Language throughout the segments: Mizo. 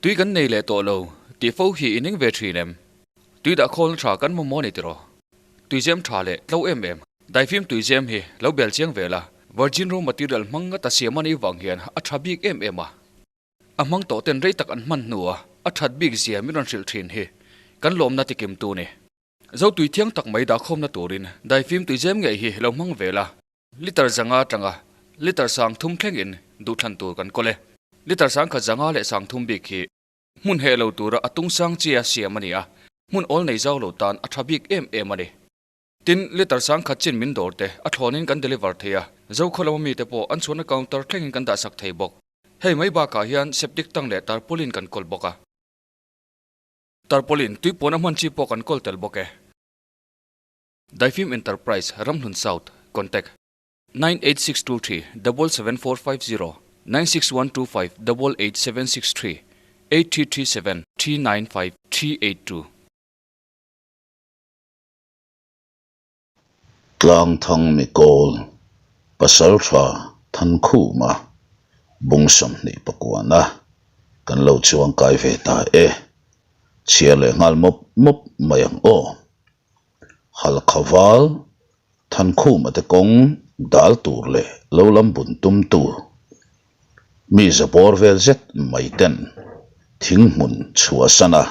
Tui kan nei leh tawh lo tih fo hi i ning ve thin em? Tui dah khawlna tha kan mamawh a ni tiraw? Tuizem tha leh tlo em em. Daifim tuizem hi lo bel chiang ve la, virgin raw material hmang ngata siam a nih vang hian a tha bik em em a. A hmang tawh ten rei tak an hman hnua a that bik zia min rawn hrilh thin hi kan lawmna tikim tu ni. Zo tui thiang tak mai dahkhawmna turin daifim tuizem ngei hi lo hmang ve la. Liter zanga atanga liter sang thum thlengin duhthlan tur kan kawl e. Liter sang khat zanga leh sang thum bik hi hmun heh lo tura a tung sang chia siam a ni a, hmun awl nei zau lo tan a tha bik em em a ni. Tin, liter sang khat chin min dawr te a thlawnin kan deliver thei a, Zokhaw lama mite pawh an chhuahna counter thlengin kan dahsak thei bawk. Hei mai bakah hian septic tank leh tarpaulin kan kawl bawk a. Tarpaulin tui puan a hman chi pawh kan kawl tel bawk e. Daifim Enterprise, Ramhlun South, Contact, 98623 77450 96125 88763 8337 395 382. Tlangthang Mikawl, Pasaltha Thankhuma, Bung 29 kan lo chuangkai ve ta e. Chhiar leh nghal mawp mawp mai ang aw. Halkha val, Thankhuma te kawng dal tur leh lo lam bun tum tu mi za bawr vel zet mai ten thing hmun chhuahsan a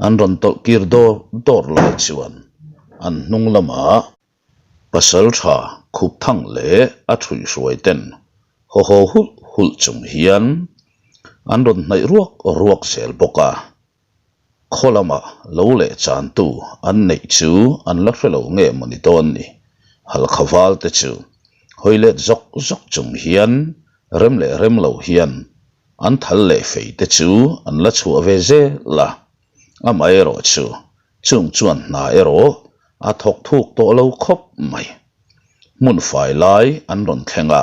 an rawn tawlh kir dawr dawr lai chuan an hnung lamah Pasaltha khup thang leh a thuihhruai ten haw haw hulh hulh chung hian an rawn hnaih ruak ruak zel bawk a. Khaw lamah lo leh chantu an neih chu an la hre lo nge maw ni dawn ni? Halkha val te chu hawi let zawk zawk chung hian rem leh rem lo hian an thal leh fei te chu an la chhuah ve zel a, amaherawh chu chung chuan hna erawh a thawk thuk tawh lo khawp mai. Hmun fai lai an rawn thleng a,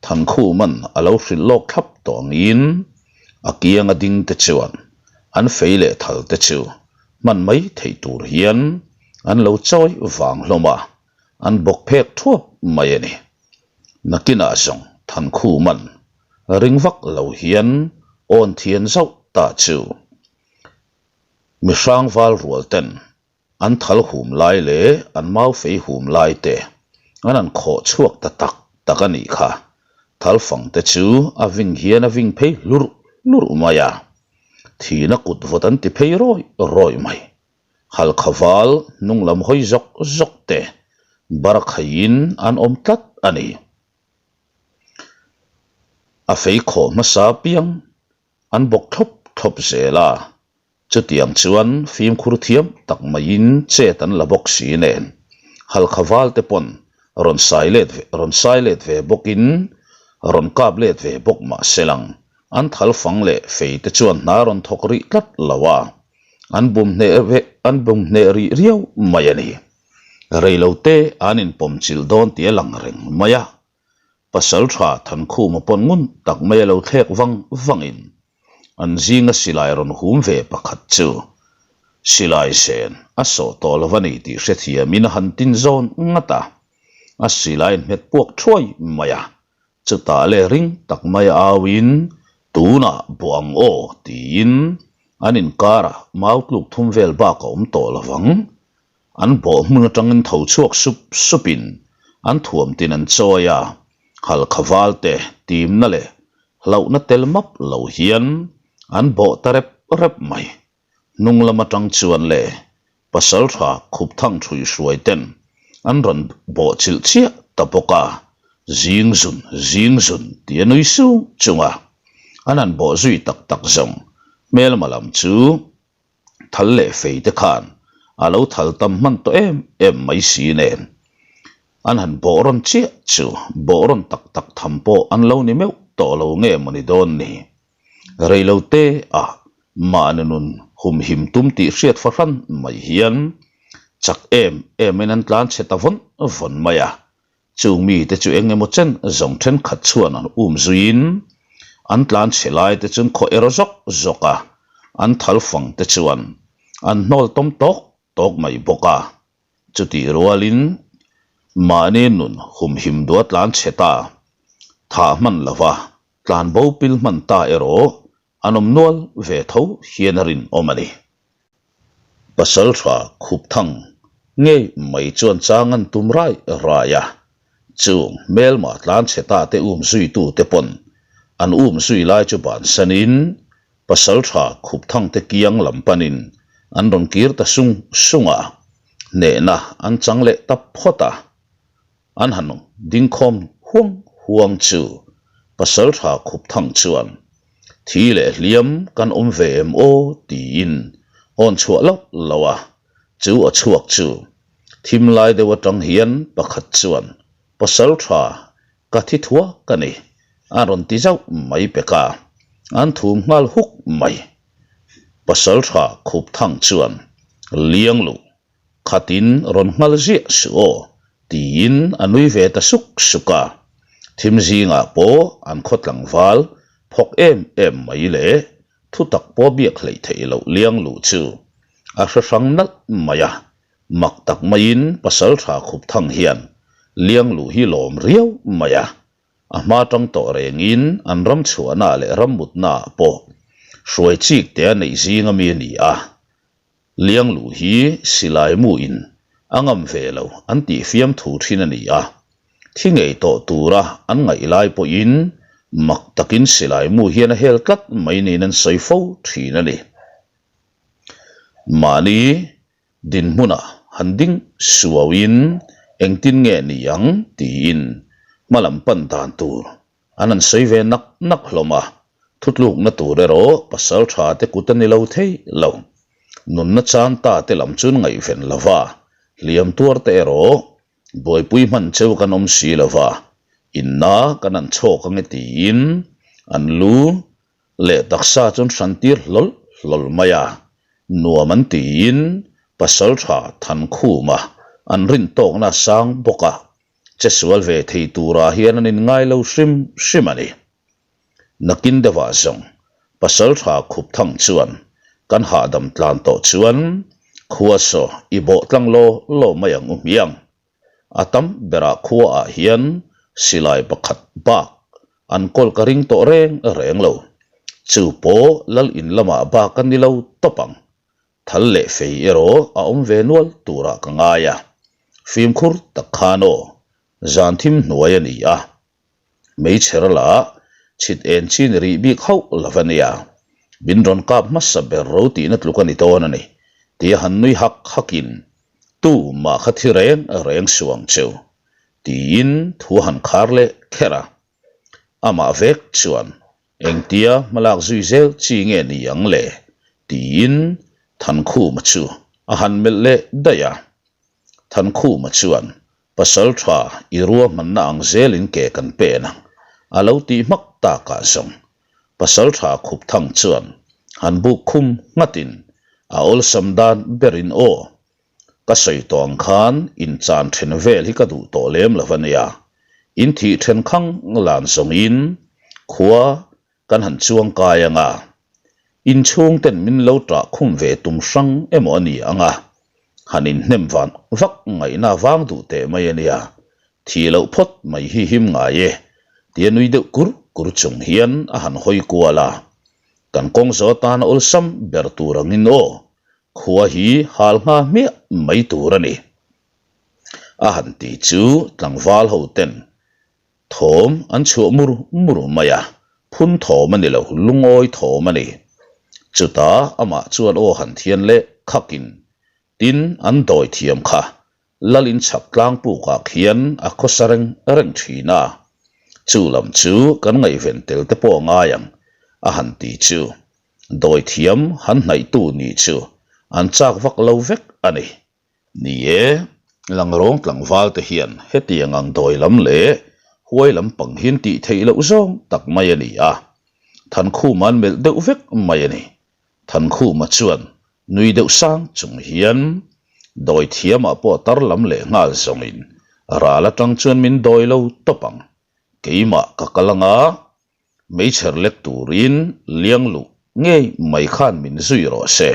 Thankhuman a lo hrilh lawk thlap tawh angin a kianga ding te chuan an fei leh thal te chu hman mai theih tur hian an lo chawi vang hlawm a, an bawk phek thuap mai a ni. Nakinah zawng Thankhuman ring vak lo hian awn thian zauh ta chu mihrang val rual ten An thal hum lai leh an mau fei hum lai te an han khawh chhuak ta tak tak a nih kha. Thal fang te chu a ving hian a ving phei hlurh hlurh mai a, thihna kut vawt an ti phei rawih rawih mai. Halkha val hnung lam hawi zawk zawk te bar khaiin an awm tlat a ni. A fei khawh hmasa piang an bawk thlawp thlawp zel a. Chutiang chuan fimkhur thiam tak maiin chet an la bawk si nen, Halkha valte pawn rawn sai let ve rawn sai let ve bawkin rawn kap let ve bawk mah se lang, an thal fang leh fei te chuan hna rawn thawk rih tlat lo a, an bum hneh ve an bum hneh rih riau mai a ni. Reilote an inpawm chilh dawn tih a lang reng mai a, Pasal tha Thankhuma pawn ngun tak mai a lo thlek vang vangin an zinga silai rawn hum ve pakhat chu silai sen a sawh tawh lo a ni tih hrethiamin a han tin zawn ngat a, a silai in hmet puak thuai mai a, chutah leh ring tak mai a auin tunah buah ang aw tiin an inkarah mau tluk thum vel bak a awm tawh lo vang. An bawh hmun atangin tho chhuak sup supin an thuam tin an chawi a, halkha valte timna leh hlauhna tel map lo hian an bawh ta rep rep mai. Hnung lam atang chuan le pasaltha khup thang thui hruai ten an rawn bawh chilh chiah ta bawk a, zing zun zing zun tih a nui sung chung a, an han bawh zui tak tak zawng hmelma lam chu Thal leh fei te khan a lo thal tam hman tawh em em mai si nen an han bawh rawn chiah chu bawh rawn tak tak tham pawh an lo ni meuh tawh lo nge maw ni dawn ni. Reilo te ah mahni nun humhim tum tih hriat fahran mai hian chak em em in an tlan chhe ta vawn vawn mai a, Chung mite chu eng emaw chen zawng thenkhat chuan an um zuiin an tlan chhe lai te chuan khaw er zawk zawk a, an thal fang te chuan an hnawl tawm tawk tawk mai bawk a. Chutih rualin mahni nun humhim duh a tlan chhe ta, thah hman lova tlan bo pil hman ta erawh. an awm nual ve tho hian a rinawm a ni. Pasalṭha Khupthang ngei mai chuan chang an tum rai rai a, chung hmelma tlanchhe ta te um zuitute pawn an um zui lai chu bansanin Pasalṭha Khupthang te kiang lam panin an rawn kir ta sung sung a, hnehna an chang leh ta phawt a. An han dingkhawm huang huang chu Pasalṭha Khupthang chuan, Thi leh hliam kan awm ve em aw? tiin awn chhuah loh loh a, chu a chhuak chu thim lai deuh atang hian pakhat chuan, Pasalṭha, ka thi thuak ka ni, a rawn ti zauh mai pek a, an thum nghal huk mai. Pasalṭha Khupthang chuan, Liangluh, Khatin rawn nghal ziah suh aw, tiin a nui ve ta suk suk a. Thim zingah pawh an khaw tlangval phawk em em mai leh thutak pawh biak hleih theih loh liang luh chu a hre hrang nalh mai a. Mak tak maiin Pasaltha Khupthang hian liang luh hi lawm riau mai a. A hma tang tawh rengin an ram chhuahna leh ram mutnaah pawh hruai chik te a neih zing ami a ni a. Liangluh hi silai mu in a ngam ve lo an tih fiam thu thin a ni a, thi ngei tawh tura an ngaih lai pawhin mak takin silai mu hian a hel tlat mai niin an sawi fo thin a ni. Mahni dinhmuna han ding suauin engtin nge ni ang tiin hmalam pan dan tur An han sawi ve nak nak hlawm a, thutlukna tur erawh pasal tha te kut a ni lo thei lo. Nunna chan ta te lam chuan ngaihven lo va, hliam tuar te erawh buaipui hman cheu kan awm si lo va, inna kan han chhawk ange tiin an lu leh taksa chuan hran tir hlawl hlawl mai a, nuam an tiin pasal tha Thankhuma an rintawkna a sang bawk a. Che sual ve thei turah hian an inngai lo hrim hrim a ni. Nakin deuhah zawng Pasaltha Khupthang chuan kan hahdam tlan tawh chuan khua saw i bawh tlang law law mai ang u hmiang. A tam berah khuaah hian silai pakhat bak an kawl ka ring tawh reng reng lo. Chu pawh lal in lamah bak a ni lo tawp ang. Thal leh fei erawh a awm ve nual turah ka ngai a, fimkhur tak khan aw, zan thim hnuai a ni a, meichher lah chhit en chi ni rih bik hauh lo a nia, min rawn kap hmasa ber ro tihna tluk a ni dawn a ni, tia han nui hak hakin, Tu mah kha thi reng reng suh ang cheu, tiin thu a han khar leh kher a. Amah vek chuan Engtia hmalak zui zel chi nge ni ang le? tiin Thankhuma chu a han melh leh daih a. Thankhuma chuan, Pasal tha i ruahmanna ang zelin ke kan pen ang, a lo tih hmak takah zawng. Pasal tha Khupthang chuan han buk khum nghatin a awlsam dan berin aw, ka sawi tawh ang khan inchan then vel hi ka duh tawh lem lo a nia, in thih then khang lan zawngin khua kan han chuang kai ang a, inchhung ten min lo tah khum ve tum hrang emaw a ni ang a, han inhnem van vak ngaihna vang duh teh mai a nia, thih loh phawt mai hi him ngai e, tia nui deuh kur kur chung hian a han hawi kual a, kan kawng zawh atana awlsam ber tur angin aw, Khua hi hal ngha hmiah mai tur a ni. A han ti chu tlangval ho ten thawm an chhuah mur mur mai a, phun thawm a ni lo, lungawi thawm a ni. Chutah amah chuan aw han thian leh khakin tin an dawi thiam kha Lal in chhak tlang pukah khian a khawsa reng reng thin a, chu lam chu kan ngaihven tel te pawh a ngai ang a han ti chu. Dawithiam han hnaihtu nih chu an chak vak lo vek a ni. Ni e, Langrawng tlangval te hian hetiang ang dawi lam leh huai lam pang hian tih theih loh zawng tak mai a ni a, Thankhuma an melh deuh vek mai a ni. Thankhuma chuan nui deuh sang chung hian dawithiamah pawh tar lam leh nghal zawngin ral atang chuan min dawi lo tawp ang. Keimah ka kal anga Meichher lek turin liang luh ngei mai khan min zui rawh se.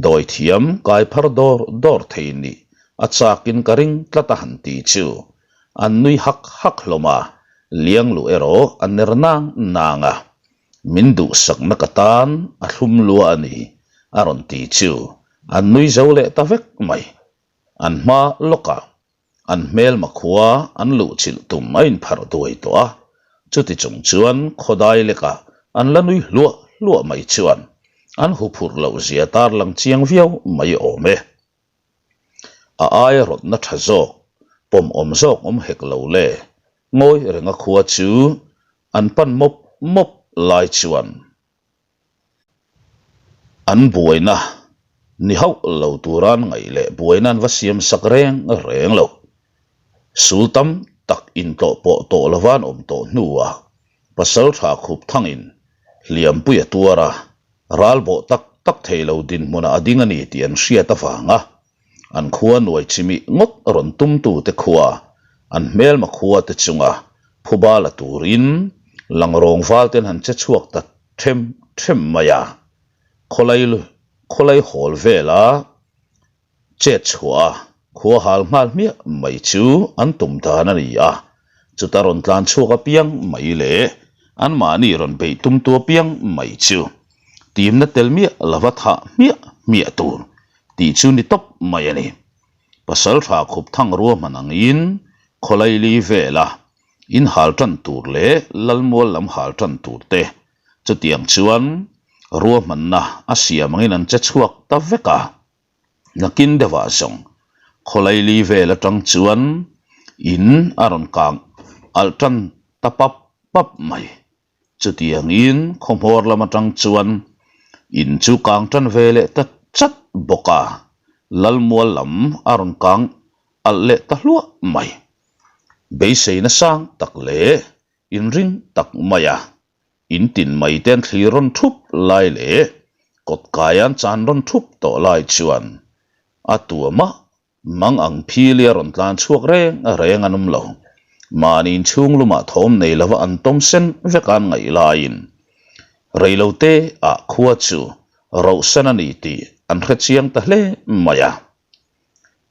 Dawi thiam kai phar dawr dawr thei nih a chakin ka ring tlat a han ti chu an nui hak hak hlawm a, liang luh erawh a ner nang nang a. Min duhsakna ka tan a thlum lua a ni, a rawn ti chu an nui zo leh ta vek mai. An hma lawkah an hmelma khua an luhchilh tum a inpharh duai tawh a, chuti chung chuan khawdai lekah an la nui hluah hluah mai chuan an huphurh loh zia tarlang chiang viau mai awm e. A aia rawtna tha zawk, pawm awm zawk awm hek lo le, ngawi renga khua chu an pan mawp mawp lai chuan an buaina ni hauh lo tura an ngaih leh buaina an va siam sak reng reng lo. Sul tam tak intlawh pawh tawh lova an awm tawh hnuah pasal tha khup thangin hliampui a tuar a, Ral bawh tak tak thei lo dinhmunah a ding a ni tih an hriat avanga an khua nuai chimih ngawt rawn tumtute khua an hmelma khua te chunga phuba la turin langrawng val ten han che chhuak ta them them mai a, khawlai khawlai hawl vela Chet chhuah a, khua hal nghal hmiah mai chu an tum dan a ni a, chuta rawn tlan chhuak apiang mai leh anmahni rawn beih tumtu apiang mai chu timna tel miah lova thah hmiah hmiah tur tih chu ni tawp mai a ni. Pasaltha khup thang ruahman angin khawlaili vela in hal tan tur leh lalmual lam hal tan tur te chutiang chuan ruahmanna a siam angin an che chhuak ta vek a. Nakin deuhah zawng khawlaili vel atang chuan in a rawn kang alh tan ta pap pap mai. Chutiangin khawhmawr lam atang chuan in chu kang tan ve leh ta chat bawk a, Lalmual lam a rawn kang alh leh ta hluah mai. Beiseina sang tak leh inring tak mai a. In tin mai te an thlir rawn thup lai leh kawt kai an chan rawn thup tawh lai chuan a tuamah mang ang phili a rawn tlan chhuak reng reng an awm lo. Mahni inchhung lumah thawm nei lova an tawm sen vek an ngaih laiin reilote ah khua chu rohsan a ni tih an hre chiang ta hle mai a.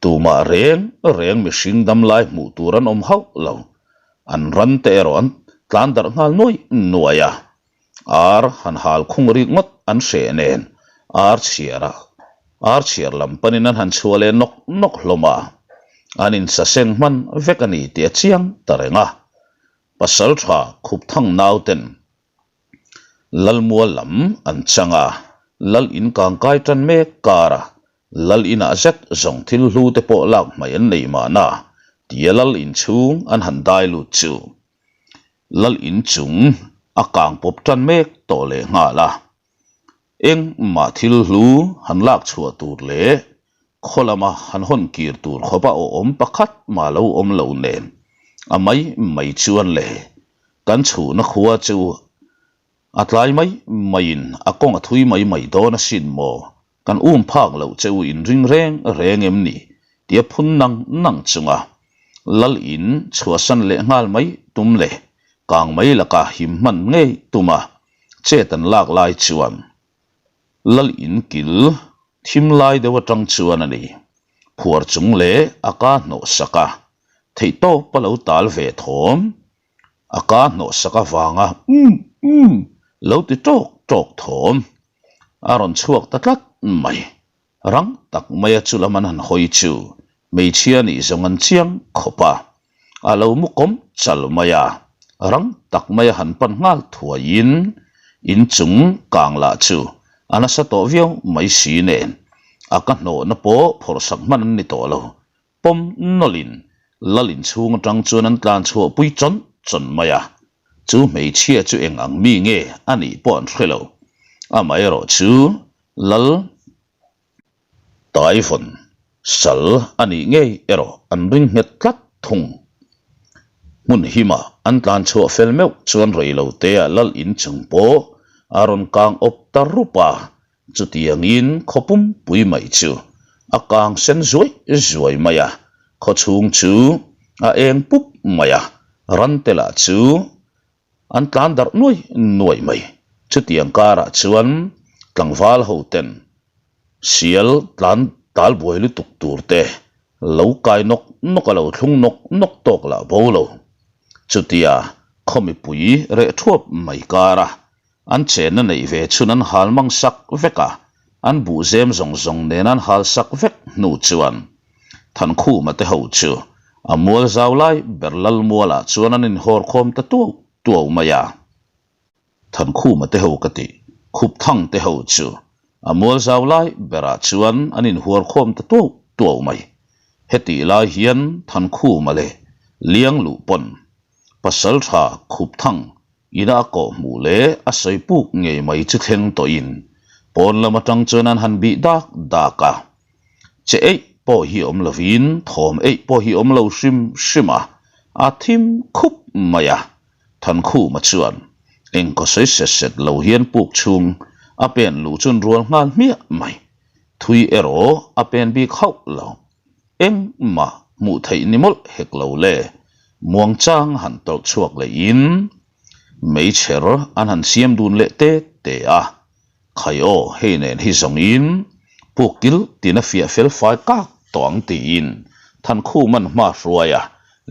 Tumah reng reng mihring dam lai hmuh tur an awm hauh lo. An ran te erawh an tlan darh nghal nuai nuai a. Ar han hal khung rik ngawt an hreh nen ar chhiar a, ar chhiar lam panin an han chhuah leh nawk nawk hlawm a. An insaseng hman vek a ni tih a chiang ta reng a. Pasaltha Khupthang nauten Lalmual lam an chang a, Lal in kangkai tan mek kar a, Lal inah zet zawng thil hlu te pawh lak hmai an nei mahna tia Lal in chhung an han dai lut chu Lal in chung a kang pawp tan mek tawh leh nghal a. Engmah thil hlu han lak chhuah tur leh khaw lama han hawn kir tur khawpa awhawm pakhat mah lo awm lo nen a mai mai chuan le kan chhuhna khua chu a tlai mai maiin a kawng a thui mai mai dawn asin maw Kan um phak loh che u in ring reng reng em ni? tia phun nang nang chunga Lal in chhuahsan leh nghal mai tum leh kang mai laka him hman ngei tuma chet an lak lai chuan Lal in kil thim lai deuh atang chuan a ni phuar chung leh a ka hnawh sak a, theihtawp a lo tal ve thawm a ka hnawh sak avanga umm umm lo ti tawk tawk thawm a rawn chhuak ta tlat mai. Rang tak maia chu lam an han hawi chu hmeichhia nih zawng an chiang khawp a, a lo mu kawm chal mai a, rang tak maia han pan nghal thuaiin inchung kang lah chu a nasa tawh viau mai si nen a ka hnawhna pawh phawrhsak hman an ni tawh lo. Pawm nawlhin lal inchhung atang chuan an tlan chhuah pui chawn chawn mai a, chu hmeichhia chu eng ang mi nge a nih pawh an hre lo. Amaherawh chu lal Taivawn sal a nih ngei erawh an ring nghet tlat thung. Hmun hima an tlan chhuah fel meuh chuan reilotea lal inchung pawh a rawn kang awp ta rup a, Chutiangin khaw pumpui mai chu a kang sen zuai zuai mai a, khaw chhung chu a eng pup mai a, rante lah chu an tlan darh nuai nuai mai. Chutiang karah chuan tlangval ho ten sial tlan tal buai lutuk tur te lo kai nawk nawk a lo thlung nawk nawk tawk lah bo lo. Chutia khaw mipui reh thuap mai kara. An chenna neih ve chhun an hal mang sak vek a, an buhzem zawng zawng nen an hal sak vek hnu chuan Thankhuma te ho chu a mual zau lai ber Lalmualah chuan an inhawr khawm ta tuau tuau mai a. Thankhuma te ho ka tih, Khupthang te ho chu a mual zau lai berah chuan an inhuar khawm ta tuau tuau mai. Hetih lai hian Thankhuma leh Liangluh pawn pasal tha Khupthang ina a kawh hmuh leh a sawi puk ngei mai chu thleng tawhin pawn lam atang chuan an han bih dak dak a. Che eih pawh hi awm lovin thawm eih pawh hi awm lo hrim hrim a, a thim khup mai a. Thankhuma chuan engkaw sawi set set lo hian puk chhung a pen luh chun rual nghal hmiah mai. Thui erawh a pen bik hauh lo. Engmah hmuh theih ni mawlh hek lo le. Muangchang han tawlh chhuak lehin meichher an han siam dun leh te te a. Khai aw, hei nen hi zawngin puk kil tin a fiah fel fai kak tawh ang tiin Thankhuman hma hruai a,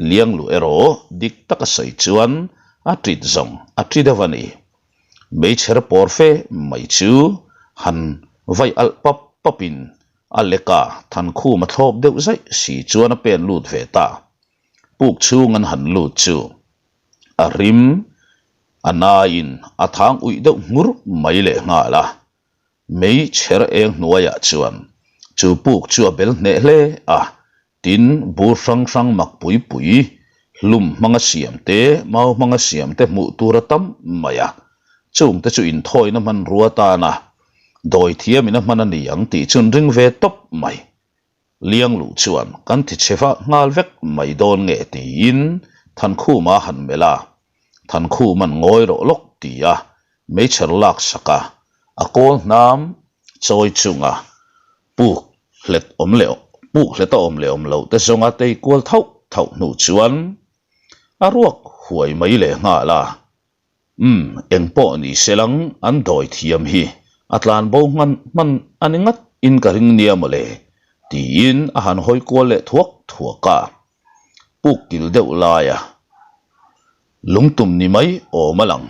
Lianglu erawh dik taka sawi chuan a ṭit zawng a ṭi deuh a ni. Meichher pawr fe mai chu han vai alh pap papin a lek a, Thankhum a thlawp deuh zaih si chuan a pen lut ve ta. Puk chhung an han lut chu a rim a naiin a thang uih deuh nghur mai leh nghal a. Mei chher eng hnuaiah chuan chu puk chu a bel hneh hle a, tin bur hrang hrang mak pui pui hlum hmanga siam te, mau hmanga siam te hmuh tur a tam mai a. Chungte chu inthawina hmanrua tana dawi thiamin a hman a ni ang tih chu an ring ve tawp mai. Liang luh chuan kan ti chhe vah nghal vek mai dawn nge tiin Thankhuma han melh a, Thankhuma'n ngawi rawh lawk ti a meichher lak sak a, a kawl hnam chawi chunga puk hlet awm leh puk hlet a awm leh awm loh te zawnga tei kual thauh thauh hnu chuan a ruak huai mai leh nghal a. Umm, engpawh ni se lang an dawi thiam hi a tlan bo hman hman a ni ngat in ka ring nia mawle, tiin a han hawi kual leh thuak thuak a. Puk kil deuh laia lungtum ni mai awm a lang.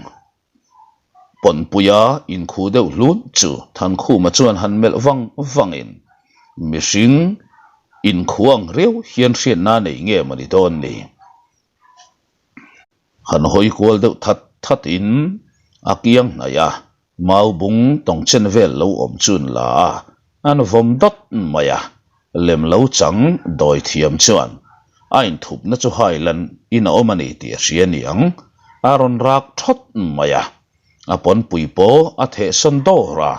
Pawnpuia inkhu deuh hlun chu Thankhuma chuan han melh vang vangin mihring inkhu ang riau hian hriatna nei nge mawni dawn ni. Han hawi kual deuh that that in a kiang hnaih a, mau bung tawng chen vel lo awm chun la a, an vawm dawt mai a, lem lo chang dawi thiam chuan a inthupna chu hailan in a awm a ni tih a hria ni ang, a rawn rak thawt mai a, a pawnpui pawh a thehsawn dawr a.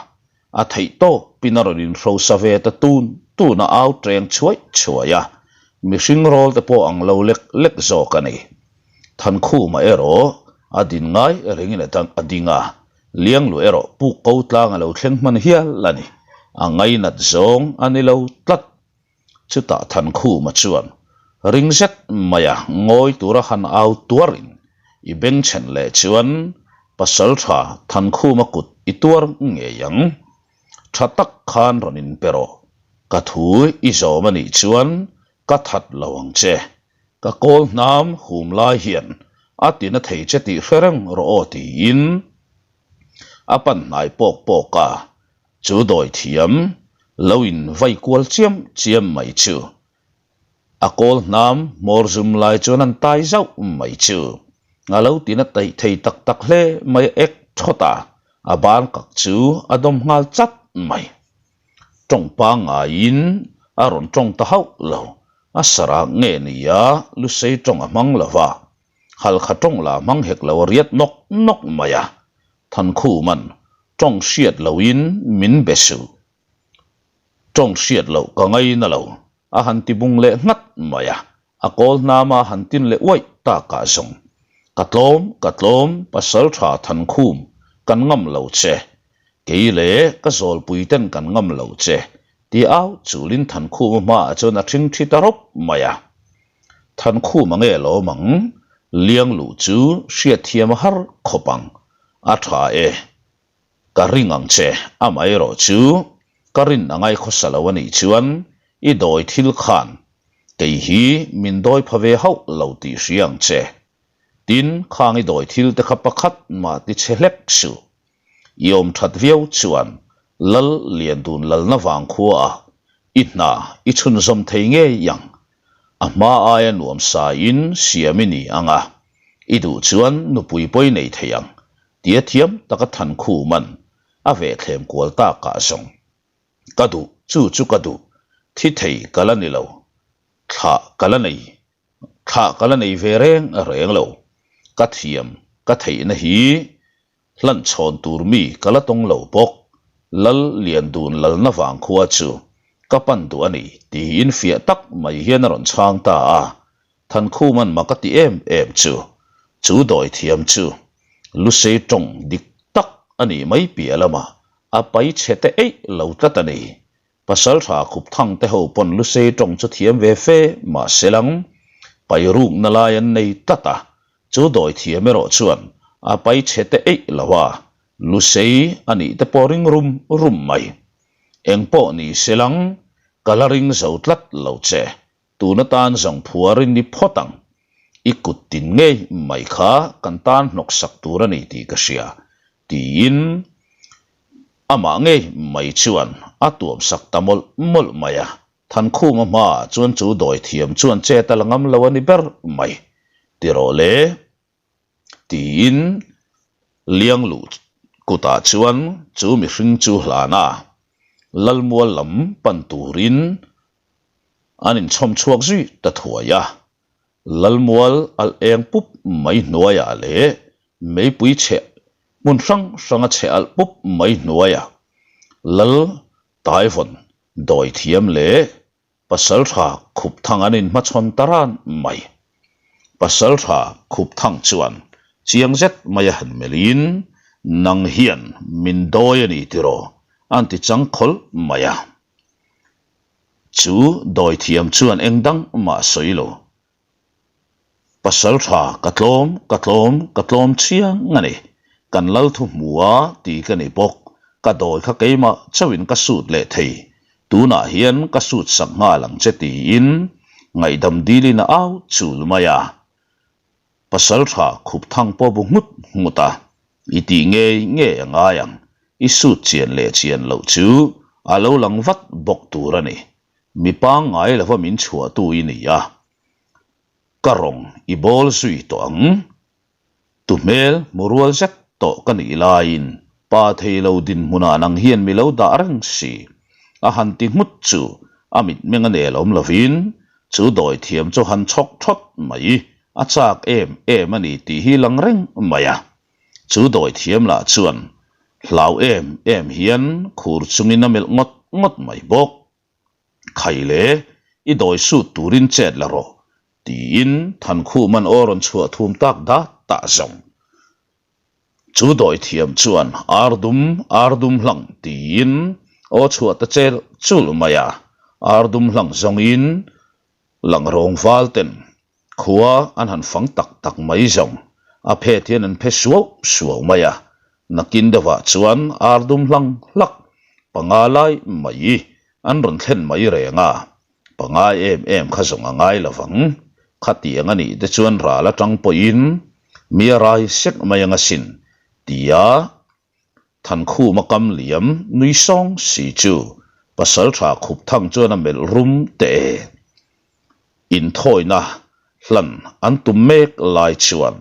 A theih tawpin a rawn inhrosa ve ta tun tun a au ṭeng chhuai chhuai a, mihring rawl te pawh ang lo lek lek zawk a ni. Thankhuma erawh a din ngai rengin a dang a ding a, Lianglu erawh puk ko tlang a lo thleng hman hial a ni. A ngainat zawng a ni lo tlat. Chutah Thankhuma chuan ring zet maia ngawi tura han au tuarin i bengchhen leh chuan Pasaltha Thankhuma kut i tuar ngei ang. Tha tak khan rawn inpe rawh. Ka thu i zawm a nih chuan ka that lo ang che. Ka kawl hnam hum lai hian a tina thei che tih hre reng rawh aw tiin a pan hnai pawk pawk a. Chu dawi thiam lo in vai kual chiam chiam mai chu a kawl hnam hmawr zum lai chuan an tai zauh mai chu a lo tina taih thei tak tak hle mai a ek thawt a, a ban kak chu a dawm nghal chat mai. Tawng pangaiin a rawn tawng ta hauh lo, a sarah nge nia lusei tawng a hmang lo va, halkha tawng la hmang hek lo a riat nawk nawk mai a, Thankhuman tawng hriat loin min be suh. Tawng hriat loh ka ngaina lo, a han ti bung leh nghat mai a, a kawl hnama han tin leh uaih takah zawng. Ka tlawm, ka tlawm, pasal tha Thankhum, kan ngam lo che. Kei leh ka zawlpui ten kan ngam lo che, ti au chulin Thankhuma hmaah chuan a ṭhing ṭhi ta rawp mai a. Thankhum a nge lawm ang, liang luh chu hriatthiam a har khawp ang, a tha e, ka ring ang che, amaherawh chu ka rin a ngai khawsa lo a nih chuan i dawi thil khan kei hi min dawi pha ve hauh lo tih hria ang che, tin khang i dawi thil te kha pakhat mah ti chhe hlek suh. I awm that viau chuan Lal Liandun lalna vang khuaah i hna i chhunzawm thei ngei ang. A hma aia nuam sain siam i ni ang a, i duh chuan nupui pawi nei thei ang tia thiam taka Thankhuma'n a vehthlem kual takah zawng. Ka duh, chu chu ka duh, thi thei ka la ni lo, thlah ka la nei, thlah ka la nei ve reng reng lo, ka thiam, ka theihna hi hlan chhawn tur mi ka la tawng lo bawk, Lal Liandun lalna vang khua chu ka pan duh a ni tiin fiah tak mai hian a rawn chhang ta a, Thankhuma'n mak a ti em em chu, chu dawithiam chu Lusei tawng dik tak a nih mai piah lamah a pai chhe te eih lo tlat a ni. Pasaltha Khupthang te ho pawn Lusei tawng chu thiam ve fe mah se lang, pai rukna lai an nei tlat a, chu dawithiam erawh chuan a pai chhe te eih lo a, Lusei a nih te pawh ring rum rum mai. Engpawh ni se lang, ka la ring zo tlat lo che. Tun atan zawng phuar in ni phawt ang. I kut tin ngei mai kha kan tan hnawk sak tur a ni tih ka hria, tiin amah ngei mai chuan a tuam sak ta mawlh mawlh mai a. Thankhuma hmaah chuan chu dawithiam chuan chet a la ngam lo a ni ber mai. Ti rawh le. Tiin Liangluh kutah chuan chu mihring chu hlan a, Lalmual lam pan turin an inchhawm chhuak zui ta thuai a. Lalmual alh eng pup mai hnuaiah leh meipui chhe hmun hrang hranga chhe alh pup mai hnuaiah Lal Taivawn dawithiam leh Pasaltha Khupthang an inhmachhawn ta ran mai. Pasaltha Khupthang chuan chiang zet mai a han melhin, Nang hian min dawi a ni tiraw? An ti chang khawlh mai a. Chu dawithiam chuan eng dang mah sawi lo. Pasal tha ka tlawm, ka tlawm, ka tlawm chiang a ni. Kan lal thu hmu a ti ka ni bawk. Ka dawi kha keimah chauhin ka sut leh thei. Tunah hian ka sut sak nghal ang che tiin ngaihdam dilin a au chul mai a. Pasal tha khup thang pawh bu nghut nghut a, I tih ngei ngei a ngai ang. I sut chian leh chian loh chu a lo lang vat bawk tur a ni. Mi pangngai lova min chhuahtu i ni a, ka rawng i bawl zui tawh ang. Tu hmel hmu rual zet tawh ka nih laiin pa thei lo dinhmunah nang hian mi lo dah reng si. A han ti nghut chu a mitmeng a nel awm lovin chu dawithiam chu han chhawk thawt mai a chak em em a ni tih hi lang reng mai a. Chu dawithiam lah chuan hlau em em hian khur chungin a melh ngawt ngawt mai bawk. Khai le, i dawi sut turin chet la rawh, tiin Thankhuma'n aw rawn chhuah thum tak dat tah zawng. Chu dawithiam chuan ar dum, ar dum hlang tiin aw chhuah ta chel chul mai a, ar dum hlang zawngin lang rawng val ten Khua an han fang tak tak mai zawng, a phet hian an phe suau suau mai a, nakin deuhah chuan ar dum hlang hlak panga lai mai an rawn thlen mai reng a, panga em em kha zawng a ngai lo vang, khatiang a nih te chuan ral atang pawhin mi a rai sek mai ang asin, tia Thankhuma kam liam nui sawng si chu Pasaltha Khupthang chuan a melh rum teh e. Inthawina hlan an tum mek lai chuan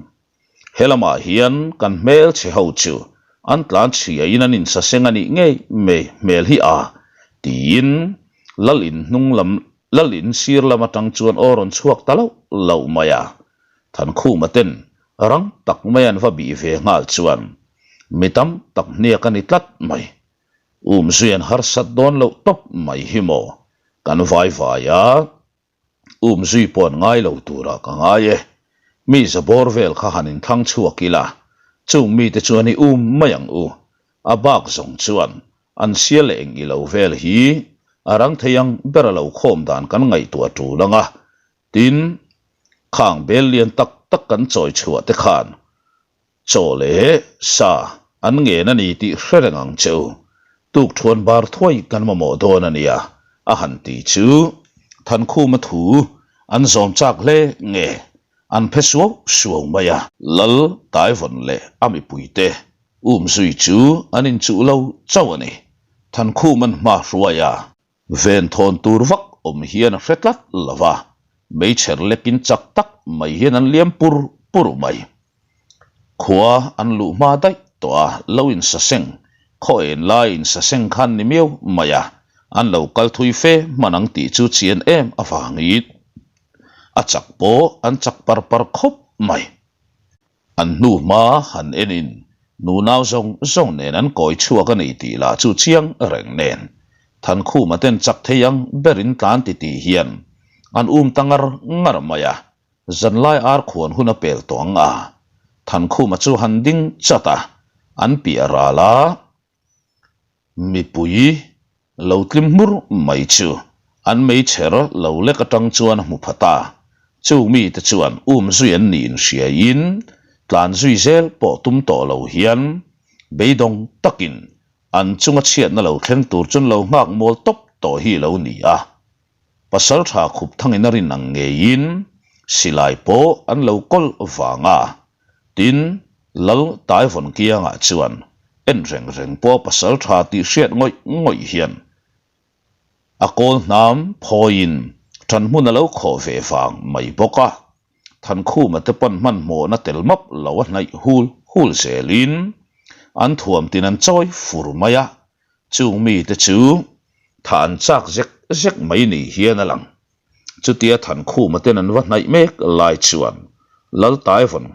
he lamah hian kan hmelchhe ho chu an tlan chhiain an insaseng a nih ngei mai hmel hi a tiin Lal in hnung lam Lal in sir lam atang chuan aw rawn chhuak ta loh loh mai a. Thankhuma ten Rang tak mai an va bih ve nghal chuan mi tam tak hniak a ni tlat mai. Umzui an harsat dawn loh tawp mai hi maw kan vai vai a, umzui pawh an ngai lo turah ka ngai e. Mi zabawr vel kha han inthlang chhuak ila, chung mite chuan i um mai ang u. A bak zawng chuan an sia leh eng ilo vel hi a rang thei ang ber a lo khawm dan kan ngaihtuah tul ang a, Tin, khang bel lian tak tak kan chawi chhuah te khan chaw leh sa an ngen a ni tih hre reng ang che u. Tukthuan bar thuai kan mamawh dawn a nia, a han ti chu Thankhuma thu an zawm chak hle nge an phe suau suau mai a. Lal Taivawn leh a mipuite. Umzui chu an inchuh lo chauh a ni. Thankhuma'n hma hruai a. Venthawn tur vak awm hian a hre tlat lo va, meichher lekin chak tak mai hian an liam pur pur mai. Khua an luh hma daih tawh a, lo insaseng, khaw en lai insaseng khan ni miau mai a, an lo kal thui fe hman ang tih chu chian em avangin a chak pawh an chak par par khawp mai. An hnu hma han enin nunau zawng zawng nen an kawi chhuak a ni tih lah chu chiang reng nen Thankhuma ten chak thei ang berin tlan ti tih hian an um ta ngar ngar mai a, zanlai ar khuan hun a pel tawh ang a, Thankhuma chu han ding chat a, an piah ral a. Mipui lo tlim hmur mai chu an meichher lo lek atang chuan a hmu pha ta. Chung mite chuan um zui an nih inhriaiin tlan zui zel pawh tum tawh lo hian beidawng takin an chunga chhiatna lo thleng tur chuan lo nghak mual tawp tawh hi lo ni a. Pasaltha khup thangin a rin ang ngeiin silai pawh an lo kawl vang a, tin, Lal Taivawn kiangah chuan en reng reng pawh pasaltha tih hriat ngawih ngawih hian a kawl hnam phawiin ṭanhmun a lo khawh ve vang mai bawk a, Thankhuma te pawn hmanhmawhna tel map lo a hnaih hul hul zelin an thuam tin an chawi fur mai a, Chung mite chu tha an chak zek zek mai ni hian a lang. Chutia Thankhuma ten an va hnaih mek lai chuan Laltaivawn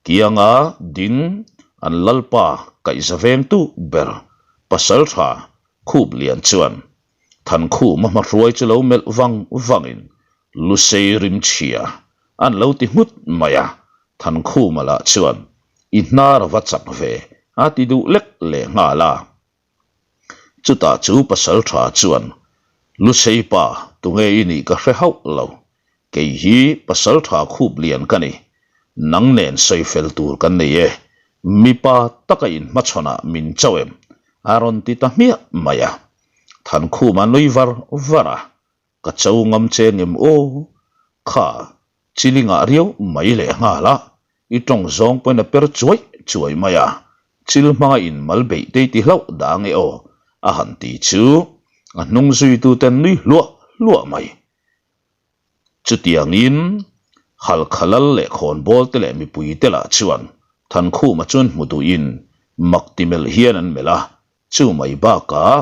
kianga ding an Lalpa kaihza vengtu ber Pasaltha Khuplian chuan Thankhuma hmahruai chu lo melh vang vangin Lusei rimchhia an lo ti nghut mai a, Thankhuma lah chuan I hnar a va chak ve, a ti duh lek leh nghal a. Chutah chu pasal tha chuan, Lusei pa, tunge i nih ka hre hauh lo. Kei hi pasal tha khup lian ka ni. Nang nen sawi fel tur kan nei e. Mipa taka inhmachhawnah min chauh em? A rawn ti ta hmiah mai a. Thankhuma nui var var a, Ka cho ngam che ngem aw? Kha, chilingah riau mai leh nghal a, i tawng zawng pawhin a per chuai chuai mai a, chil hmanga in mal beih te i ti hlauh dang e aw, a han ti chu a hnung zuituten nui hluah hluah mai. Chutiangin Halkha lal leh khawnbawl te leh mipui te lah chuan Thankhuma chuan hmu duhin mak ti melh hian an melh a, chu mai bakah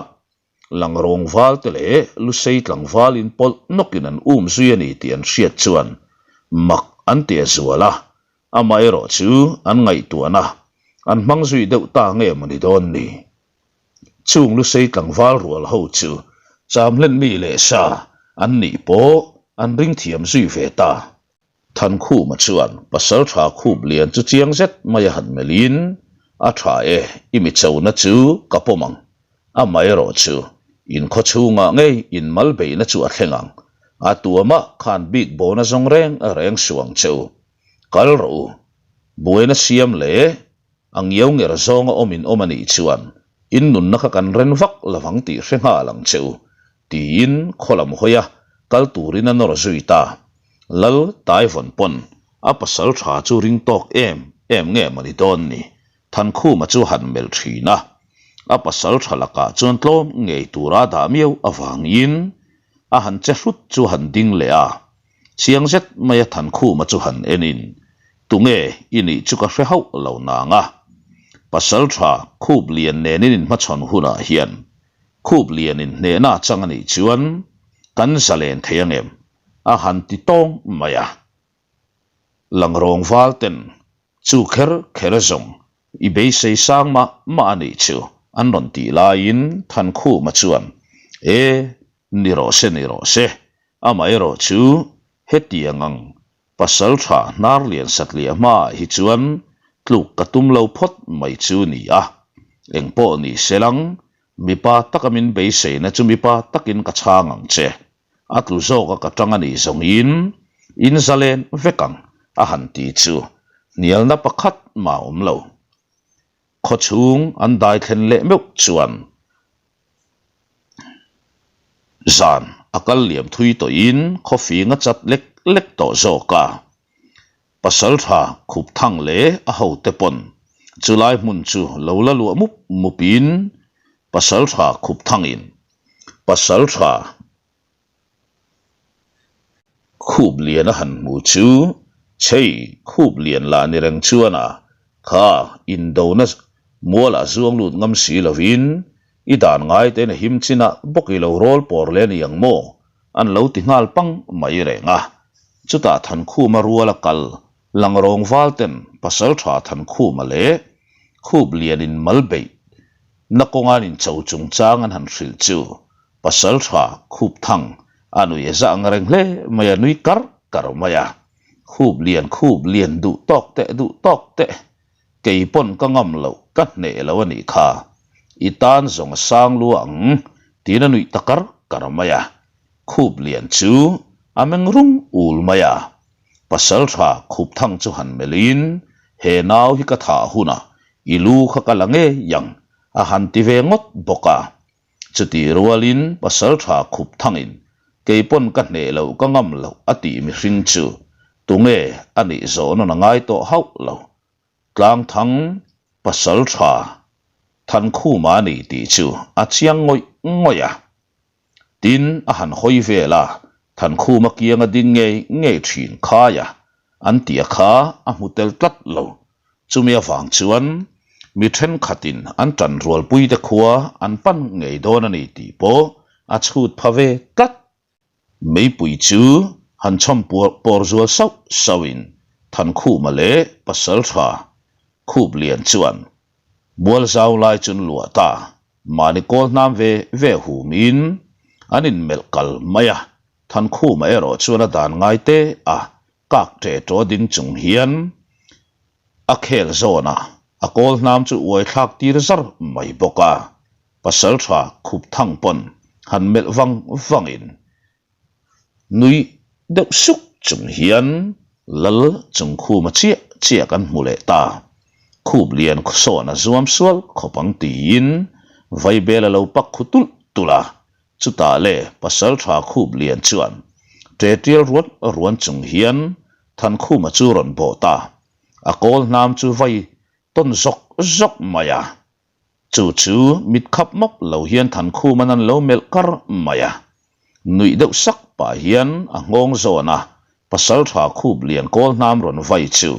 Langrawng val te leh Lusei tlangval in pawlh nawkin an um zui a ni tih an hriat chuan mak an ti a zual a, amaherawh chu an ngaihtuahna an hmang zui deuh ta nge maw ni dawn ni. Chung Lusei tlangval rual ho chu Chamhlen mi leh sa an nih pawh an ring thiam zui ve ta. Thankhuma chuan Pasaltha khup lian chu chiang zet mai a han melhin, A tha e, i mi chona chu ka pawm ang. Amaherawh chu, in khaw chhungah ngei in mal beihna chu a thleng ang. A tuamah khan bik bona zawng reng reng suh ang che u. Kal rawh u. Buaina siam leh A ngiau nger zawnga awm in awm a nih chuan in nunna kha kan ren vak lo vang tih hre nghal ang che u, tiin khaw lam hawi a, kal turin a nawr zui ta. Lal Taivawn pawn a pasal tha chu ring tawk em em nge maw ni dawn ni, Thankhuma chu han melh thin a. A pasal tha lakah chuan tlawm ngei tura dah miau avangin a han che hrut chu han ding leh a. Chiang zet maia Thankhuma chu han enin, Tunge i nih chu ka hre hauh lo nang a. Pasal tha Khup Lian nen in inhmachhawn hunah hian Khup Lian in hnehna chang a nih chuan kan zalen thei angem? a han ti tawng mai a. Langrawng val ten chu kher kher zawng i beisei sang mah mah a nih chu an rawn tih laiin Thankhuma chuan, E, ni rawh se ni rawh se, amaherawh chu hetiang ang pasal tha hnar lian satliah hmaah hi chuan tluk ka tum lo phawt mai chu ni a, engpawh ni se lang mipa taka min beiseina chu mipa takin ka chhang ang che, a tlu zawka ka tang a nih zawngin in zalen vek ang a han ti chu hnialna pakhat mah a awm lo. Khawchhung an dai thlen leh meuh chuan Zan a kal liam thui tawhin khawfing a chat lek lek tawh zawk a. Pasaltha Khupthang leh a hote pawn. Chulai hmun chu lo la luah mup mupin Pasalṭha Khupthangin Pasalṭha Khup lian a han hmu chu, Chei, khup lian lah ni reng chuan a, kha indona mualah zuang lut ngam si lovin i dan ngai te'n a him chinah bawk i lo rawl pawr leh a ni ang maw? an lo ti nghal pang mai reng a. Chutah Thankhuma rual a kal lang rawng val ten Pasaltha Thankhuma leh Khup lianin mal beih na kawnga an incho chungchang an han hrilh chu Pasaltha Khupthang a nui a zah ang reng hle mai a, nui kar kar mai a. Khup lian khup lian duh tawk teh duh tawk teh, kei pawn ka ngam loh ka hneh lo a nih kha, i tan zawng a sang lua ang tiin a nuih ta kar kar mai a. Khup lian chu a meng rum ul mai a. Pasaltha Khupthang chu han melhin, He nau hi ka thah hunah i lu kha ka la ngei ang a han ti ve ngawt bawk a. Chutih rualin Pasaltha khup thangin kei pawn ka hneh loh ka ngam loh a tih mihring chu tunge a nih zawh nawn a ngai tawh hauh lo. Tlangthang Pasaltha Thankhuma a ni tih chu a chiang ngawih ngawih a. Tin, a han hawi vel a, Thankhuma kianga ding ngei ngei thin khai a, an tih a kha a hmu tel tlat lo. Chumi avang chuan mi thenkhatin an tanrualpuite khua an pan ngei dawn a ni tih pawh a chhut pha ve tlat. Meipui chu han chhawm pawr zual sauh sauhin Thankhuma leh Pasaltha Khuplian chuan Mualzau lai chu an luah ta, mahni kawl hnam ve ve humin an inmelh kal mai a, Thankhuma erawh chuan a dan ngai te a, kak ṭe ṭaw ding chung hian a khel zawnah a kawl hnam chu uai thlak tir zar mai bawk a, Pasalṭha Khupthang pawn han melh vang vangin nui deuh suk chung hian Lal Chungkhuma chiah chiah kan hmu leh ta, Khup lian sawn a zuam sual khawp ang tiin Vaibel a lo pak khu tulh tulh a, Chutah le Pasalṭha Khup Lian chuan ṭe ṭial ruan ruan chung hian Thankhuma chu rawn bawh ta. A kawl hnam chu vai tawn zawk zawk mai a. Chu chu mit khap map lo hian Thankhuma'n an lo melh kar mai a. Nuih deuh sak pah hian a nghawng zawn a, Pasalṭha Khup Lian kawl hnam rawn vai chu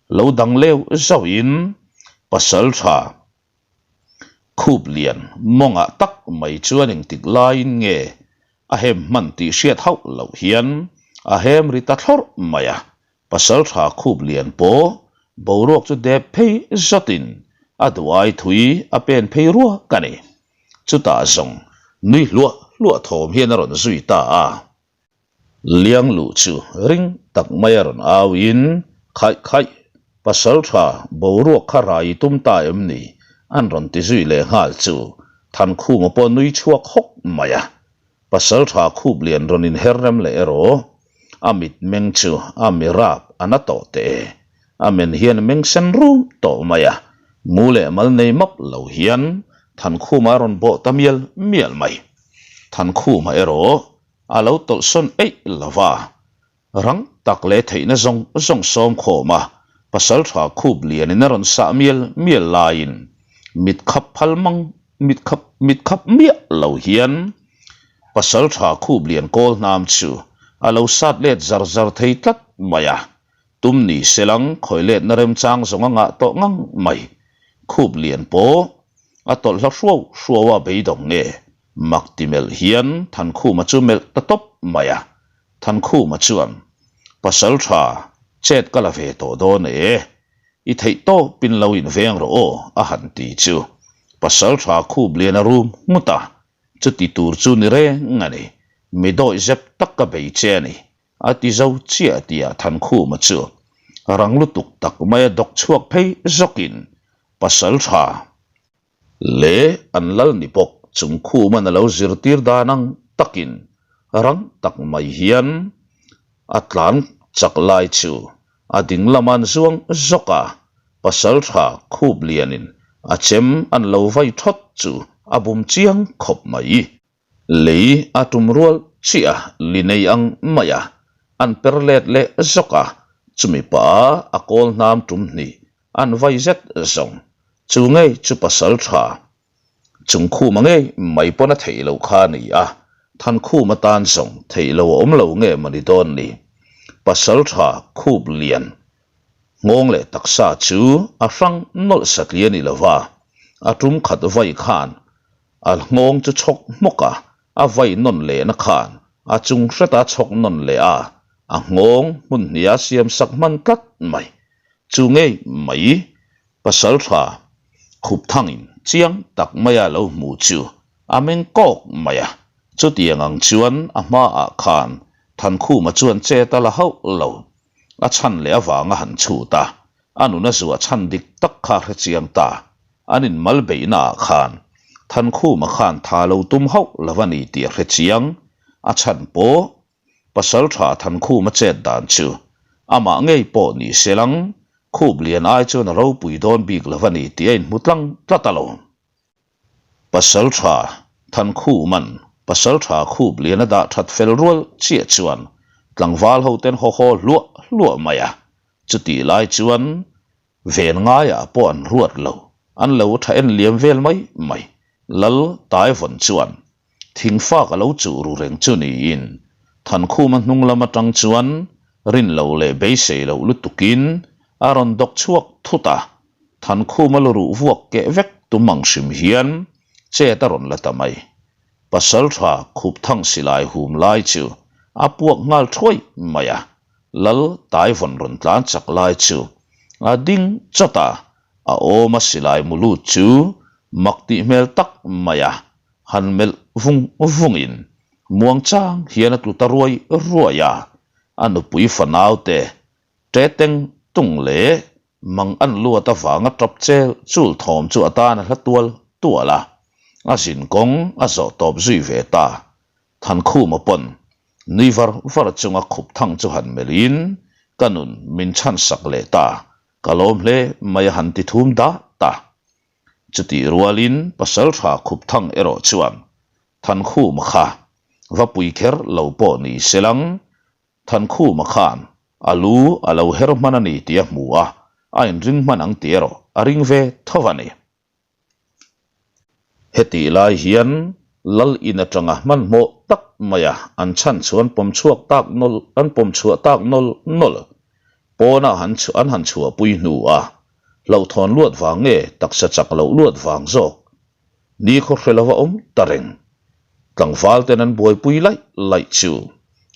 lo dang leu zauhin Pasalṭha Khup lian mawngah tak mai chuan engtik laiin nge a hem hman tih hriat hauh loh hian a hem ri ta thlawrh mai a, Pasaltha khup lian pawh boruak chu dep phei zawtin a duai thui a pen phei ruak a ni. Chutah zawng nui hluah hluah thawm hian a rawn zui ta a. Liang luh chu ring tak mai a rawn au in, Khaih khaih, pasal tha boruak kha rai i tum ta em ni? an rawn ti zui leh nghal chu Thankhuma pawh nui chhuak hawk mai a. Pasal tha khup lian rawn inher rem leh erawh a mitmeng chu a mi rap a na tawh teh e. A men hian a meng sen rum tawh mai a, mu leh mal nei map lo hian Thankhuma a rawn bawh ta mial mial mai. Thankhuma erawh A lo tawlhsawn eih lo va, rang tak leh theihna zawng zawng sawm khawm a, pasaltha khup lianin a rawn sah mial mial laiin mit khap phal mang mit khap mit khap miah lo hian pasaltha khup lian kawl hnam chu a lo sat let zar zar thei tlat mai a, tum ni selang khawi letna remchang zawng a ngah tawh ngang mai. Khup lian pawh a tawlh hla hruau hruau a beidawng nge Mak ti melh hian Thankhuma chu melh ta tawp mai a. Thankhuma chuan, Pasal tha, chet ka la ve tawh dawn e. I theih tawpin lo inveng rawh aw, a han ti chu. Pasal tha khup lian a rum nghut a, chuti tur chu ni reng a ni. Mi dawih zep tak ka bei che a ni, a ti zo chiah tihah Thankhuma chu rang lutuk tak maia dawk chhuak phei zawkin Pasal tha, Leh an lal ni bawk chung khuman a lo zirtir dan ang takin rang tak mai hian a tlan chak lai chu a ding lama an zuang zawk a, pasaltha khup lianin a chem an lo vai thawt chu a bum chiang khawp mai. Lei a tum rual chiah a, li nei ang mai a, an per let leh zawk a, chumi pah a kawl hnam tum hnih. An vai zet zawng. Chu ngei chu pasal tha Chungkhuma ngei mai pawn a theih loh kha a ni a, Thankhuma tan zawng theih lo a awm lo nge mawni dawn ni. Pasal tha khup lian nghawng leh taksa chu a hrang nawlh satli a ni lo va, a tum khat vai khan a nghawng chu chhawk hmawk a, a vai nawn lehna khan a chung hreta chhawk nawn leh a, a nghawng hmun hniha siam sak hman tlat mai. Chu ngei mai Pasal tha khup thangin chiang tak maia lo hmu chu a meng kawk mai a, chutiang ang chuan a hmaah khan Thankhuma chuan chet a la hauh lo. A chhan leh avanga han chhut a, a nuna zuah chhan dik tak kha hre chiang ta. An inmal beihnaah khan Thankhuma khan tha lo tum hauh lo a ni tih a hre chiang. A chhan pawh Pasalṭha Thankhuma chet dan chu amah ngei pawh ni se lang, khup lian ai chuan a ropui dawn bik lo a ni tih a inhmu tlang tlat alawm. Pasalṭha Thankhuma'n Pasalṭha khup lian a dah ṭhat fel rual chiah chuan tlangval hoten haw haw hluah hluah mai a, chutih lai chuan Ven ngaiah pawh an ruat lo, an lo tha en liam vel mai mai. Lal Taivawn chuan thingfak a lo chuh ru reng chu niin Thankhuma hnung lam atang chuan rin lo leh beisei loh lutukin a rawn dawk chhuak thut a, Thankhuma lu ruh vuak keh vek tum ang hrim hian chet a rawn la ta mai. Pasaltha Khupthang silai hum lai chu a puak nghal thuai mai a. Lal Taivawn rawn tlan chak lai chu a ding chawt a, a awma silai mu lut chu mak tih hmel tak mai a han melh vung vungin muang chang hian a tlu ta ruai ruai a, a nupui fanaute ṭe teng tung leh mang an luat avanga ṭap chel chul thawm chu a tan a hla tual tual a, a zin kawng a zawh tawp zui ve ta. Thankhuma pawn nui var var chunga khup thang chu han melhin ka nun min chhan sak leh ta, ka lawm hle mai a han ti thum dah ta. Chutih rualin pasaltha khup thang erawh chuan Thankhuma kha va pui kher lo pawh ni se lang, Thankhuma khan a lu a lo her hman a ni tih a hmu a, a inring hman ang tih erawh a ring ve tho a ni. Hetih lai hian Lal in atanga hmanhmawh tak maia an chhan chu an pawm chhuak tak nawl an pawm chhuah tak nawl nawl. Pawnah han an han chhuahpui hnu a, hlauhthawn luat vang nge taksa chak loh luat vang zawk ni khaw hre lova awm ta reng. Tlangval ten an buaipui laih laih chu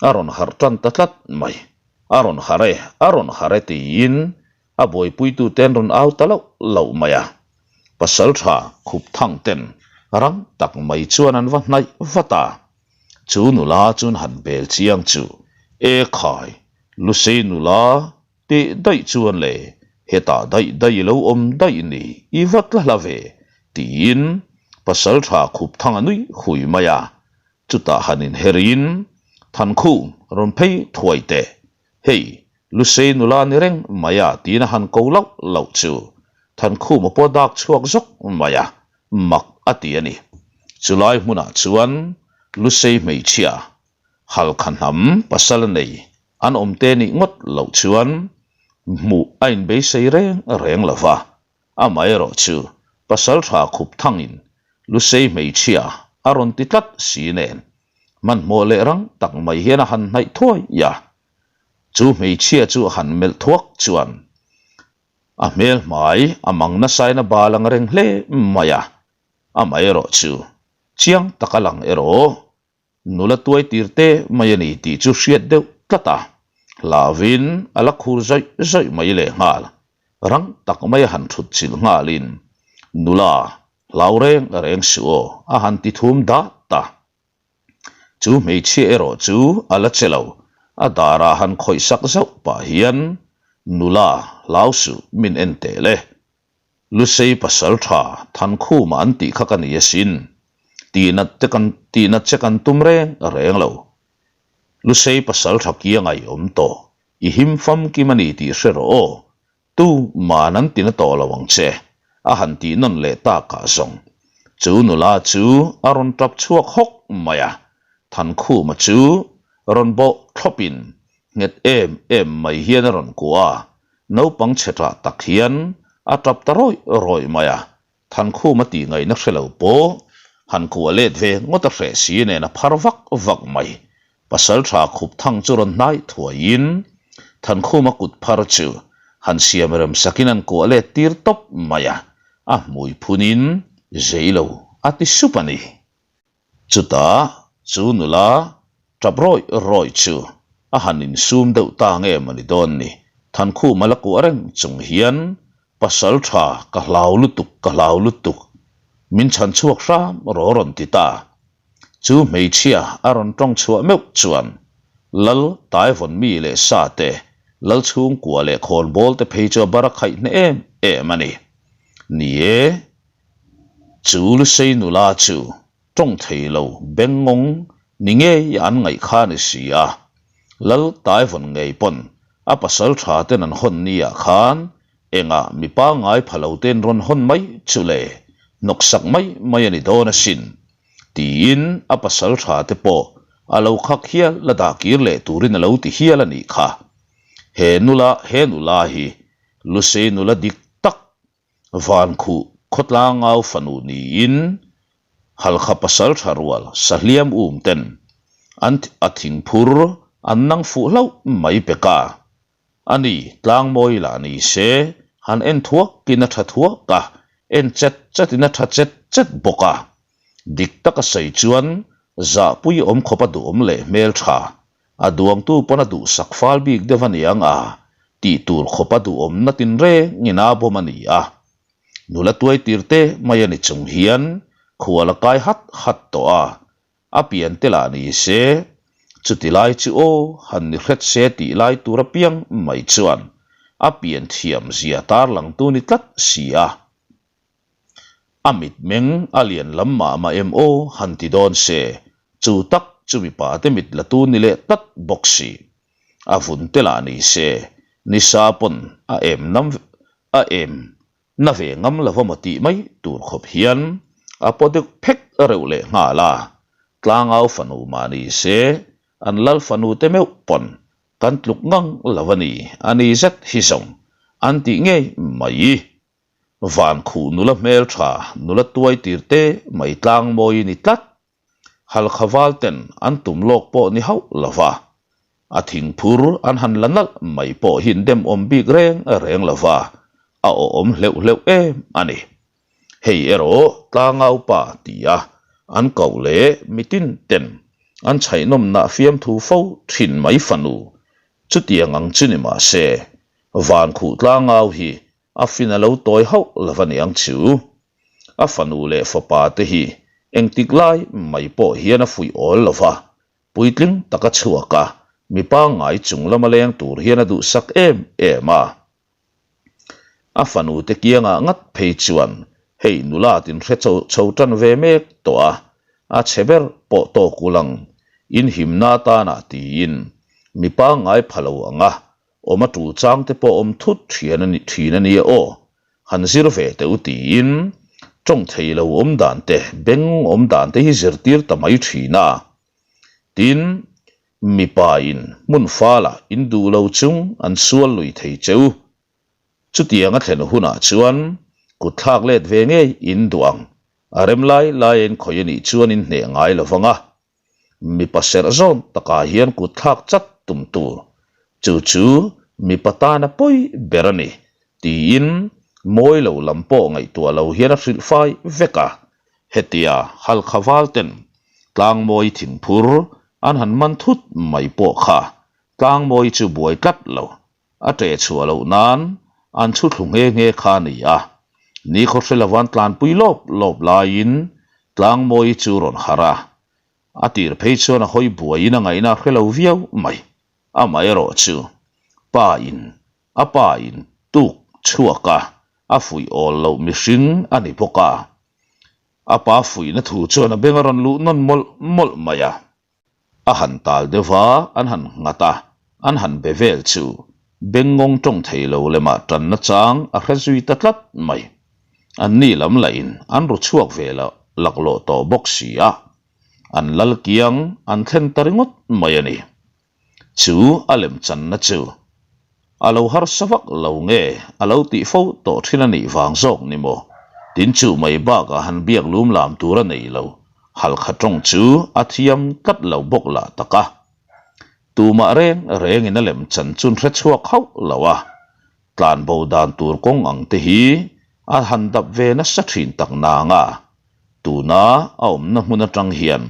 a rawn harh tan ta tlat mai. A rawn harh e, a rawn harh e tiin A buaipuitute an rawn au ta loh loh mai a, pasalṭha khup thang ten rang tak mai chuan an va hnaih vat a. Chu nula chuan han bel chiang chu, E khai, Lusei nula tih daih chuan le, hetah daih daih i lo awm daih ni, i va tla hla ve, tiin pasalṭha khup thang a nui hui mai a. Chutah han inherin, Thankhum, rawn phei thuai teh, hei, Lusei nula ni reng mai a tiin a han ko lauh lauh chu Thankhuma pawh dak chhuak zawk mai a, mak a ti a ni. Chulai hmunah chuan Lusei hmeichhia Halkha hnam pasal a nei an awm te nih ngawt loh chuan hmuh a inbeisei reng reng lo va, Amaherawh chu pasal tha khup thangin Lusei hmeichhia a rawn ti tlat si nen hmanhmawh leh rang tak mai hian a han hnaih thuai a. Chu hmeichhia chu a han melh thuak chuan a hmel hmai a mang nasain a bal ang reng hle mai a, amaherawh chu chiang taka lang erawh nula tuai tir te mai a ni tih chu hriat deuh tlat a, hlauhin a la khur zawih zawih mai lehnghal, rang tak mai a han thut chilh nghalin nula hlau reng reng suh aw a han ti thum dat a. Chu hmeichhia erawh chu a la che lo, a darah han khawih sak zauh pah hian, Nula, hlau suh, min en teh le. Lusei pasal tha Thankhuma an tih kha ka ni asin. Tihnat te kan tihnat che kan tum reng reng lo. Lusei pasal tha kianga i awm tawh, i him famkim a ni tih hre rawh aw. Tu man an tina tawh lo ang che, a han tih nawn leh takah zawng. Chu nula chu a rawn tap chhuak hawk mai a, Thankhuma chu rawn bawh thlawpin nghet em em mai hian a rawn kuah a, naupang chhe tah tak hian. A tap ta rawih rawih mai a, Thankhuma tih ngaihna hre lo pawh han kuah let ve ngawt a hreh si nen a phar vak vak mai. Pasaltha khup thang chu rawn hnai thuaiin Thankhuma kut phar chu han siam rem sakin an kuah let tir tawp mai a, a hmui phunin zei lo a ti sup a ni. Chutah chu nula tap rawih rawih chu a han insum deuh ta nge maw ni dawn ni, Thankhuma la kuah reng chung hian Pasal tha ka hlau lutuk ka hlau lutuk min chhan chhuak hram rawh rawn ti ta. Chu hmeichhia a rawn tawng chhuah meuh chuan Lal Taivawn mi leh sa te, Lal chhungkua leh khawnbawl te phei chu a bar a khaih hneh em em a ni. Ni e, chu Lusei nula chu tawng thei lo bengngawng ni ngei an ngaih kha a ni si a. Lal Taivawn ngei pawn a pasal tha ten an hawn ni ah khan Engah mi pangngai pha lo ten rawn hawn mai chu le, hnawksak mai mai a ni dawn asin, tiin a pasal tha te pawh a lo khak hial la dah kir leh turin a lo ti hial a nih kha. He nula he nula hi Lusei nula dik tak Vankhuh khawtlangau fanu niin Halkha pasal tha rual sahliam um ten an a thingphur an nang fuh hlauh mai pek a. A ni, tlangmawi lah ni se, han en thuakin a tha thuak a, en chet chetin a tha chet chet bawk a. Dik taka sawi chuan zahpui awm khawp a duhawm leh hmel tha, a duangtu pawn a duhsak fal bik deuh a niang a, tih tur khawp a duhawmna tinrengin aa bawm a ni a. Nula tuai tir te mai a ni chung hian khual a kai hat hat tawh a, A pian te lah ni se, chuti lai chu aw han ni hret se tih lai tur apiang mai chuan a pian thiam zia tarlangtu ni tlat si a. A mitmeng a lian lam mah mah em aw han ti dawn se, chu tak chu mipa te mit la tu ni leh tlat bawk si. A vun te lah ni se, nisa pawn a em nam a em Na ve ngam lo va maw tih mai tur khawp hian a paw deuh phek reuh leh nghal a, tlangau fanu mah ni se an lal fanu te meuh pawn kan tluk ngang lo a ni, a ni zet hi zawng an tih ngei mai. Vankhuh nula hmeltha nula tuai tir te mai tlang mawi ni tlat. Halkha val ten an tum lawk pawh ni hauh lo va, a thingphur an han la nalh mai pawh hi in demawm bik reng reng lo va, a awhawm hleuh hleuh em a ni. Hei erawh tlangau pa ti a an koh leh mitin ten an chhaihnawmnah fiamthu fo thin mai fanu chutiang ang chu ni mah se, Vankhuh tlangau hi a fin a lo tawi hauh lo va niang chu. A fanu leh fapa te hi engtik lai mai pawh hian a fuih awl lo va, puitling taka chhuak a, mi pangngai chung lama leng tur hian a duhsak em em a. A fanu te kiangah ngat phei chuan hei nula tin hre chho chho tan ve mek tawh a, a chhe ber pawh tawk ul ang, inhimna atanah tiin mi pangngai pha lo ang a, awm a tul chang te pawh awm thut thian a ni thin a nia aw. Han zir ve teh u tiin tawng thei lo awm dan te, beng awm dan te hi zirtir ta mai thin a. Tin, mipa in hmun fala in duh lo chung an sual lui thei che u. Chutiang a thlen hunah chuan kut thlak let ve ngei in duh ang. A rem lai lai a in khawih a nih chuan in hneh ngai lo vang a. Mipa serh zawn takah hian kut thlak chat tum tur, chu chu mipa tana pawi ber a ni, tiin mawi lo lam pawh ngaihtuah lo hian a hrilh fai vek a. Hetia Halkha val ten Tlangmawi thingphur an han man thut mai pawh kha Tlangmawi chu buai tlat lo, a ṭeh chhuah loh nan an chhu thlu nghe nghe kha a ni a. Nikhaw hre lovan tlanpui lawp lawp laiin Tlangmawi chu rawn harh a, a tir phei chuan a hawi buaiin a ngaihna a hre lo viau mai. Amaherawh chu pa in a pa in tuk chhuak a, a fuih awl loh mihring a ni bawk a. A pa fuihna thu chuan a beng a rawn luh nawn mawlh mawlh mai a. A han tal deuh va, an han nghat a, an han be vel chu bengngawng tawng thei lo lemah tanna chang a hre zui ta tlat mai. Anni lam lahin an ru chhuak ve laklawh tawh bawk si a, an lal kiang an thlen ta ringawt mai a ni. Chu a lemchanna chu. A lo harsa vak lo nge a lo tih fo tawh thin a nih vang zawk ni maw? Tin chu mai bakah han biak lum lam tur a nei lo. Halkha tawng chu a thiam tlat lo bawk lah tak a. Tumah reng rengin a lem chan chun hre chhuak hauh lo a. Tlanbo dan tur kawng ang te hi a han dap ve nasa thin tak nang a. Tuna a awmna hmun atang hian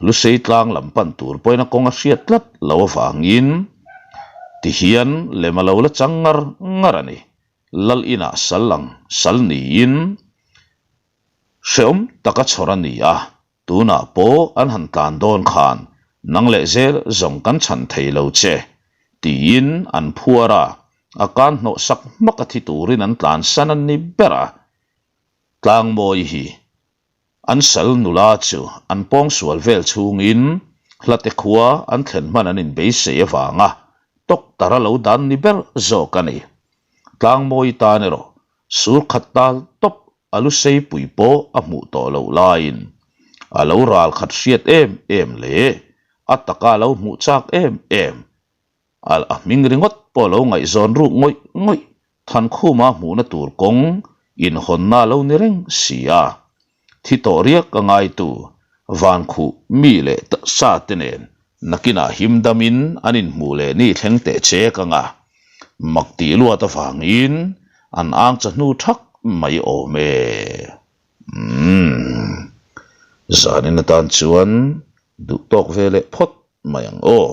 Lusei tlang lam pan tur pawhin a kawng a hriat tlat lo avangin tihian lem a lo la chang ngar ngar a ni. Lal inah sal ang sal niin hrehawm taka chhawr a ni a, tunah pawh an han tlan dawn khan nang leh zel zawng kan chhan thei lo che tiin an phuar a, a kan hnawh sak hmak a thi turin an tlansan a ni ber a. Tlangmawi hi an sal nula chu an pawngsual vel chhungin hlate khua an thlen hman an inbeisei avanga tawktar a lo dan ni ber zawk a ni. Tlangmawi tan erawh sur khat tal tawp a lu seipui pawh a hmuh tawh loh laiin a lo ral khat hriat em em leh a taka a lo hmuh chak em em A a hming ringawt pawh lo ngaihzawn ruk ngawih ngawih Thankhuma hmuhna tur kawng inhawnna a lo ni reng si a. Thi tawh riak a ngaitu Vankhuh mi leh sa te nen nakinah him damin an inhmuh leh ni thleng teh chek anga mak tih luat avangin an ang chahnu thak mai awm e. Umm. Zanin atan chuan duh tawk ve leh phawt mai ang aw.